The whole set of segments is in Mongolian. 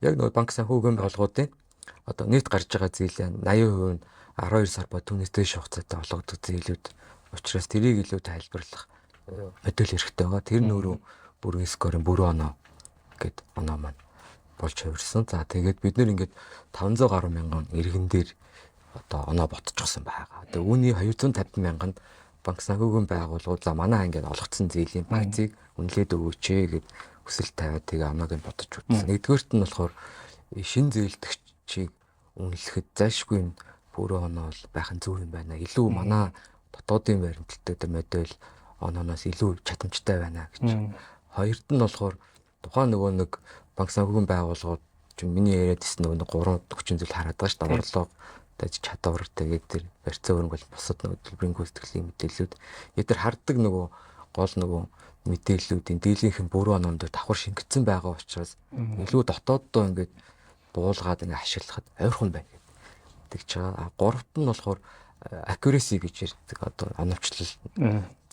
Яг нөгөө банк санхүүгийн байгууллагуудын одоо нийт гарч байгаа зээлийн 80% нь 12 сар ба түүнээс дээш хугацаатай олгодог зээлүүд учраас тэрийг илүү тайлбарлах модель хэрэгтэй байгаа. Тэр нь өөрөө бүрэн score-ын бүрэн оноо гэд оноо маань болж хувирсан. За, тэгээд бид нэр ингээд 500 гаруй мянган иргэн дээр одоо оноо ботчихсон байгаа. Тэгээ үүний 250 мянганд банк санхүүгийн байгууллагууд за манай ингээд олгоцсон зээлийн багцыг үнэлээд өгөөч ээ гэд хүсэл тавиад, тэгээ оноог нь бодож үзсэн. Нэгдүгээрт нь болохоор шинэ зээлдэгчийг үнэлэхэд зайлшгүй нь бүрэн оноо бол байх нь зөв юм байна. Илүү манай дотоодын баримталтай тэр модель онооноос илүү чадамжтай байна гэж. Хоёрт нь болохоор тухайн нөгөө нэг банк санхүүгийн байгууллагууд чинь миний яриад ирсэн нөгөө нэг гурван хүчин зүйл хараад байгаа шүү дээ. Орлого, чадвар, тэгээд тэр барьцаа хөрөнгө бол бусад нөгөө төлбөрийн гүйцэтгэлийн мэдээллүүд. Яг тэр хардаг нөгөө гол нөгөө мэдээллүүдийн дийлийнхэн бүрэн оноонд давхар шингэсэн байгаа учраас илүү дотооддоо ингээд буулгаад ингээд ашиглахад ойрхон байна гэдэг ч байгаа. Гуравт нь болохоор accuracy гэж ярьдаг, одоо оновчлол.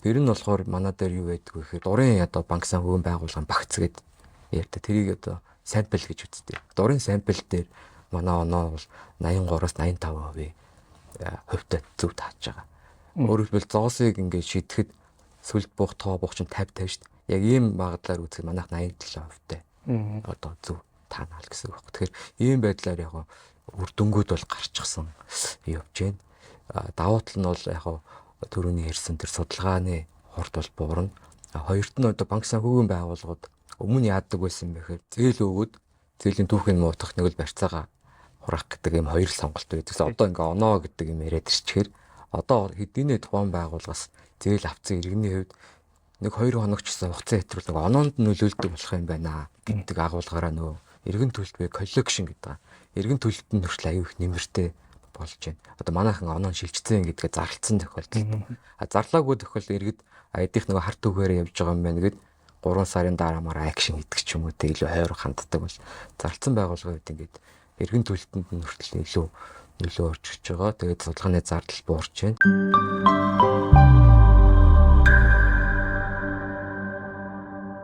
Тэр нь болохоор манай дээр юу байдаг вэ гэхээр дурын одоо банк санхүүгийн байгууллагын багц гээд ярьдаг. Тэрийг одоо sample гэж үздэг. Дурын sample дээр манай оноо бол 83-аас 85% хувьтай зөв тааж байгаа. Өөрөөр хэлбэл, зоосыг ингээд шидэхэд сүлд буух тоо буух чинь 50 50 шүү дээ. Яг ийм магадлалаар үзэхэд манайх 87% одоо зөв таана л гэсэн үг байна. Тэгэхээр ийм байдлаар яг үр дүнгууд бол гарчихсан явж байна. Давуу тал нь бол яг түрүүний ярьсан тэр судалгааны хурд бол буурна. Хоёрт нь одоо банк санхүүгийн байгууллагууд өмнө яадаг байсан бэ гэхээр зээл өгөөд зээлийн түүхийг муутгах, нэг л барьцаагаа хураах гэдэг юм хоёр сонголт байдаг. Одоо ингээ оноо гэдэг юм яриад ирчихээр одоо хэдийнэ тухайн байгууллагаас зээл авсан иргэний хувьд нэг 2 хоног ч гэсэн хугацаа хэтрүүл нэг оноонд нөлөөлдөг болох юм байна гэдэг агуулгаараа нөгөө эргэн төлөлт буюу collection гэдэг. Эргэн төлөлтөнд хүртэл аюу их нэмэртэй болж байна. Одоо манайхан оноо шилжчихсэн гэдгээ зарлцсан тохиолдолд. А зарлаагүй тохиолдолд иргэд айдих нөгөө хар түгээр явж байгаа юм байна гэд 3 сарын дараа маар action хийдэг ч юм уу, тэг илүү хойр ханддаг бол зарлцсан байгууллагын хувьд ингээд эргэн төлөлтөнд нь хүртэл илүү нөлөө орж ирж байгаа. Тэгээд судалгааны зардал буурч байна.